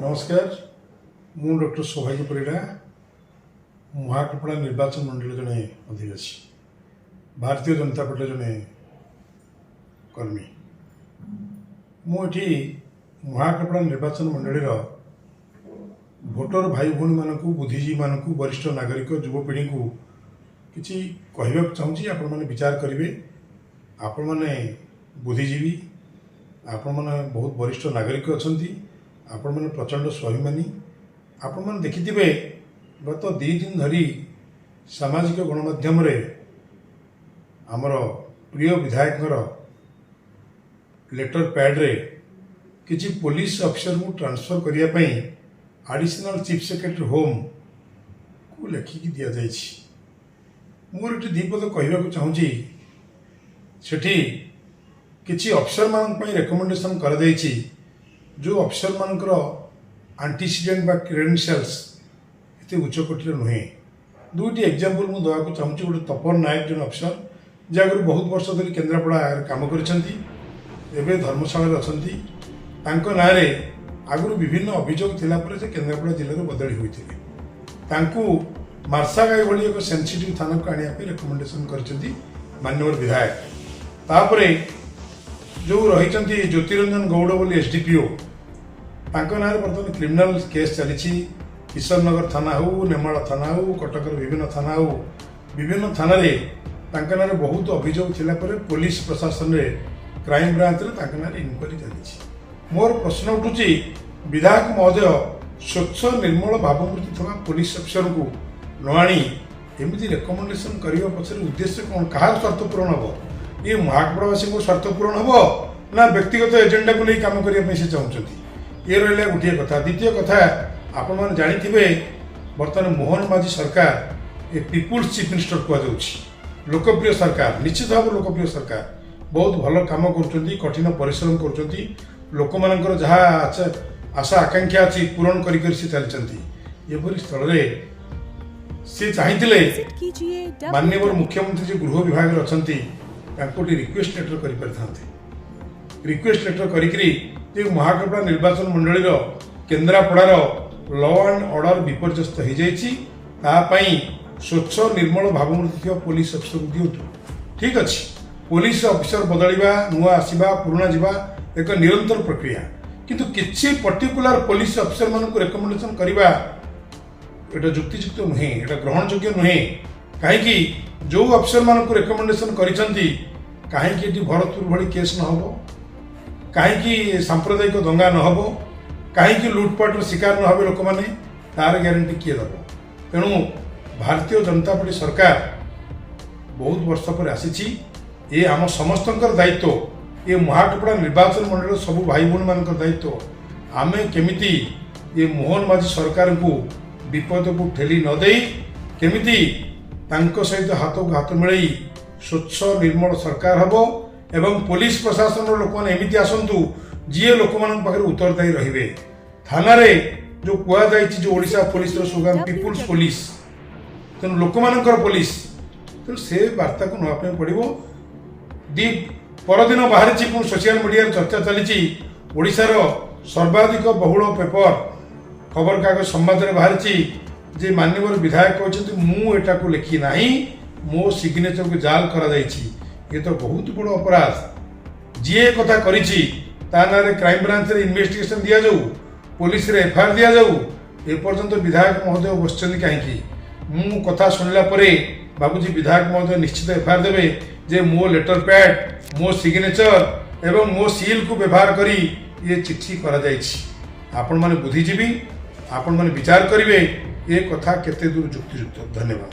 ନମସ୍କାର, ମୁଁ ଡକ୍ଟର ସୌଭାଗ୍ୟ ପରିଡ଼ା, ମହାକାଳପଡ଼ା ନିର୍ବାଚନ ମଣ୍ଡଳୀର ଜଣେ ଅଧିବାସୀ, ଭାରତୀୟ ଜନତା ପାର୍ଟିର ଜଣେ କର୍ମୀ। ମୁଁ ଏଠି ମହାକାଳପଡ଼ା ନିର୍ବାଚନ ମଣ୍ଡଳୀର ଭୋଟର ଭାଇ ଭଉଣୀମାନଙ୍କୁ, ବୁଦ୍ଧିଜୀବୀମାନଙ୍କୁ, ବରିଷ୍ଠ ନାଗରିକ, ଯୁବପିଢ଼ିଙ୍କୁ କିଛି କହିବାକୁ ଚାହୁଁଛି। ଆପଣମାନେ ବିଚାର କରିବେ। ଆପଣମାନେ ବୁଦ୍ଧିଜୀବୀ, ଆପଣମାନେ ବହୁତ ବରିଷ୍ଠ ନାଗରିକ ଅଛନ୍ତି, ଆପଣମାନେ ପ୍ରଚଣ୍ଡ ସ୍ୱାଭିମାନୀ। ଆପଣମାନେ ଦେଖିଥିବେ, ଗତ 2 ଦିନ ଧରି ସାମାଜିକ ଗଣମାଧ୍ୟମରେ ଆମର ପ୍ରିୟ ବିଧାୟକଙ୍କର ଲେଟର ପ୍ୟାଡ୍ରେ କିଛି ପୋଲିସ ଅଫିସରଙ୍କୁ ଟ୍ରାନ୍ସଫର କରିବା ପାଇଁ ଆଡ଼ିସନାଲ ଚିଫ୍ ସେକ୍ରେଟାରୀ ହୋମ୍କୁ ଲେଖିକି ଦିଆଯାଇଛି। ମୋର ଏଠି ଦୁଇ ପଦ କହିବାକୁ ଚାହୁଁଛି। ସେଠି କିଛି ଅଫିସରମାନଙ୍କ ପାଇଁ ରେକମେଣ୍ଡେସନ୍ କରାଯାଇଛି, ଯେଉଁ ଅଫିସରମାନଙ୍କର ଆଣ୍ଟିସିଡେଣ୍ଟ ବା କ୍ରେଡେନ୍ସିଆଲ୍ସ ଏତେ ଉଚ୍ଚକୋଟୀର ନୁହେଁ। ଦୁଇଟି ଏକ୍ଜାମ୍ପଲ୍ ମୁଁ ଦେବାକୁ ଚାହୁଁଛି। ଗୋଟେ ତପନ ନାୟକ ଜଣେ ଅଫିସର, ଯିଏ ଆଗରୁ ବହୁତ ବର୍ଷ ଧରି କେନ୍ଦ୍ରାପଡ଼ାରେ କାମ କରିଛନ୍ତି, ଏବେ ଧର୍ମଶାଳାରେ ଅଛନ୍ତି। ତାଙ୍କ ନାଁରେ ଆଗରୁ ବିଭିନ୍ନ ଅଭିଯୋଗ ଥିଲା ପରେ ସେ କେନ୍ଦ୍ରାପଡ଼ା ଜିଲ୍ଲାରୁ ବଦଳି ହୋଇଥିଲେ। ତାଙ୍କୁ ମାର୍ଶାଘାଇ ଭଳି ଏକ ସେନ୍ସିଟିଭ୍ ଥାନାକୁ ଆଣିବା ପାଇଁ ରେକମେଣ୍ଡେସନ୍ କରିଛନ୍ତି ମାନ୍ୟବର ବିଧାୟକ। ତାପରେ ଯେଉଁ ରହିଛନ୍ତି ଜ୍ୟୋତିରଞ୍ଜନ ଗୌଡ଼ ବୋଲି ଏସ୍ଡିପିଓ, ତାଙ୍କ ନାଁରେ ବର୍ତ୍ତମାନ କ୍ରିମିନାଲ କେସ୍ ଚାଲିଛି। କିଶୋରନଗର ଥାନା ହେଉ, ନେମାଳ ଥାନା ହେଉ, କଟକର ବିଭିନ୍ନ ଥାନା ହେଉ, ବିଭିନ୍ନ ଥାନାରେ ତାଙ୍କ ନାଁରେ ବହୁତ ଅଭିଯୋଗ ଥିଲା ପରେ ପୋଲିସ ପ୍ରଶାସନରେ, କ୍ରାଇମବ୍ରାଞ୍ଚରେ ତାଙ୍କ ନାଁରେ ଇନକ୍ୱାରି ଚାଲିଛି। ମୋର ପ୍ରଶ୍ନ ଉଠୁଛି, ବିଧାୟକ ମହୋଦୟ ସ୍ୱଚ୍ଛ ନିର୍ମଳ ଭାବମୂର୍ତ୍ତି ଥିବା ପୋଲିସ ଅଫିସରଙ୍କୁ ନ ଆଣି ଏମିତି ରେକମେଣ୍ଡେସନ କରିବା ପଛରେ ଉଦ୍ଦେଶ୍ୟ କ'ଣ? କାହାର ସ୍ୱାର୍ଥ ପୂରଣ ହେବ? ଇଏ ମହାକାଳପଡ଼ାବାସୀଙ୍କ ସ୍ୱାର୍ଥ ପୂରଣ ହେବ ନା ବ୍ୟକ୍ତିଗତ ଏଜେଣ୍ଡାକୁ ନେଇ କାମ କରିବା ପାଇଁ ସେ ଚାହୁଁଛନ୍ତି? ଇଏ ରହିଲା ଗୋଟିଏ କଥା। ଦ୍ୱିତୀୟ କଥା, ଆପଣମାନେ ଜାଣିଥିବେ, ବର୍ତ୍ତମାନ ମୋହନ ମାଝୀ ସରକାର ଏ ପିପୁଲ୍ସ ଚିଫ୍ ମିନିଷ୍ଟର କୁହାଯାଉଛି, ଲୋକପ୍ରିୟ ସରକାର, ନିଶ୍ଚିତ ଭାବେ ଲୋକପ୍ରିୟ ସରକାର। ବହୁତ ଭଲ କାମ କରୁଛନ୍ତି, କଠିନ ପରିଶ୍ରମ କରୁଛନ୍ତି, ଲୋକମାନଙ୍କର ଯାହା ଆଶା ଆକାଂକ୍ଷା ଅଛି ପୂରଣ କରି କରି ସେ ଚାଲିଛନ୍ତି। ଏଭଳି ସ୍ଥଳରେ ସେ ଚାହିଁଥିଲେ विजिट कीजिए। ମାନ୍ୟବର ମୁଖ୍ୟମନ୍ତ୍ରୀ ଯେ ଗୃହ ବିଭାଗରେ ଅଛନ୍ତି, ତାଙ୍କୁ ଗୋଟେ ରିକ୍ୱେଷ୍ଟ ଲେଟର କରିପାରିଥାନ୍ତେ। ରିକ୍ୱେଷ୍ଟ ଲେଟର କରିକିରି ଯେ ମହାକାଳପଡ଼ା ନିର୍ବାଚନ ମଣ୍ଡଳୀର କେନ୍ଦ୍ରାପଡ଼ାର ଲ ଆଣ୍ଡ ଅର୍ଡର ବିପର୍ଯ୍ୟସ୍ତ ହେଇଯାଇଛି, ତା ପାଇଁ ସ୍ୱଚ୍ଛ ନିର୍ମଳ ଭାବମୂର୍ତ୍ତି ଥିବା ପୋଲିସ ଅଫିସରକୁ ଦିଅନ୍ତୁ। ଠିକ୍ ଅଛି, ପୋଲିସ ଅଫିସର ବଦଳିବା, ନୂଆ ଆସିବା, ପୁରୁଣା ଯିବା ଏକ ନିରନ୍ତର ପ୍ରକ୍ରିୟା। କିନ୍ତୁ କିଛି ପର୍ଟିକୁଲାର ପୋଲିସ ଅଫିସରମାନଙ୍କୁ ରେକମେଣ୍ଡେସନ କରିବା ଏଟା ଯୁକ୍ତିଯୁକ୍ତ ନୁହେଁ, ଏଟା ଗ୍ରହଣଯୋଗ୍ୟ ନୁହେଁ। କାହିଁକି ଯେଉଁ ଅଫିସରମାନଙ୍କୁ ରେକମେଣ୍ଡେସନ କରିଛନ୍ତି, କାହିଁକି ଏଠି ଭରତପୁର ଭଳି କେସ୍ ନ ହେବ? କାହିଁକି ସାମ୍ପ୍ରଦାୟିକ ଦଙ୍ଗା ନ ହେବ? କାହିଁକି ଲୁଟପାଟର ଶିକାର ନ ହେବେ ଲୋକମାନେ? ତାର ଗ୍ୟାରେଣ୍ଟି କିଏ ଦେବ? ତେଣୁ ଭାରତୀୟ ଜନତା ପାର୍ଟି ସରକାର ବହୁତ ବର୍ଷ ପରେ ଆସିଛି। ଏ ଆମ ସମସ୍ତଙ୍କର ଦାୟିତ୍ୱ, ଏ ମହାକାଳପଡ଼ା ନିର୍ବାଚନ ମଣ୍ଡଳୀର ସବୁ ଭାଇ ଭଉଣୀମାନଙ୍କର ଦାୟିତ୍ୱ, ଆମେ କେମିତି ଏ ମୋହନ ମାଝୀ ସରକାରଙ୍କୁ ବିପଦକୁ ଠେଲି ନ ଦେଇ କେମିତି ତାଙ୍କ ସହିତ ହାତକୁ ହାତ ମିଳେଇ ସ୍ୱଚ୍ଛ ନିର୍ମଳ ସରକାର ହେବ ଏବଂ ପୋଲିସ ପ୍ରଶାସନର ଲୋକମାନେ ଏମିତି ଆସନ୍ତୁ, ଯିଏ ଲୋକମାନଙ୍କ ପାଖରେ ଉତ୍ତରଦାୟୀ ରହିବେ। ଥାନାରେ ଯେଉଁ କୁହାଯାଇଛି ଯେଉଁ ଓଡ଼ିଶା ପୋଲିସର ସ୍ଲୋଗାନ ପିପୁଲ୍ସ ପୋଲିସ, ତେଣୁ ଲୋକମାନଙ୍କର ପୋଲିସ, ତେଣୁ ସେ ବାର୍ତ୍ତାକୁ ନେବା ପାଇଁ ପଡ଼ିବ। ପରଦିନ ବାହାରିଛି, ପୁଣି ସୋସିଆଲ ମିଡ଼ିଆରେ ଚର୍ଚ୍ଚା ଚାଲିଛି, ଓଡ଼ିଶାର ସର୍ବାଧିକ ବହୁଳ ପେପର ଖବରକାଗଜ ସମ୍ବାଦରେ ବାହାରିଛି ଯେ ମାନ୍ୟବର ବିଧାୟକ କହିଛନ୍ତି, ମୁଁ ଏଟାକୁ ଲେଖି ନାହିଁ, ମୋ ସିଗ୍ନେଚରକୁ ଜାଲ କରାଯାଇଛି। ଏ ତ ବହୁତ ବଡ଼ ଅପରାଧ। ଯିଏ ଏ କଥା କରିଛି, ତା ନାଁରେ କ୍ରାଇମବ୍ରାଞ୍ଚରେ ଇନଭେଷ୍ଟିଗେସନ ଦିଆଯାଉ, ପୋଲିସରେ ଏଫଆଇଆର ଦିଆଯାଉ। ଏପର୍ଯ୍ୟନ୍ତ ବିଧାୟକ ମହୋଦୟ ବସିଛନ୍ତି କାହିଁକି? ମୁଁ କଥା ଶୁଣିଲା ପରେ ଭାବୁଛି, ବିଧାୟକ ମହୋଦୟ ନିଶ୍ଚିତ ଏଫଆଇଆର ଦେବେ ଯେ ମୋ ଲେଟର ପ୍ୟାଡ୍, ମୋ ସିଗ୍ନେଚର ଏବଂ ମୋ ସିଲ୍କୁ ବ୍ୟବହାର କରି ଇଏ ଚିଠି କରାଯାଇଛି। ଆପଣମାନେ ବୁଦ୍ଧିଜୀବୀ, ଆପଣମାନେ ବିଚାର କରିବେ ଏ କଥା କେତେ ଦୂର ଯୁକ୍ତିଯୁକ୍ତ। ଧନ୍ୟବାଦ।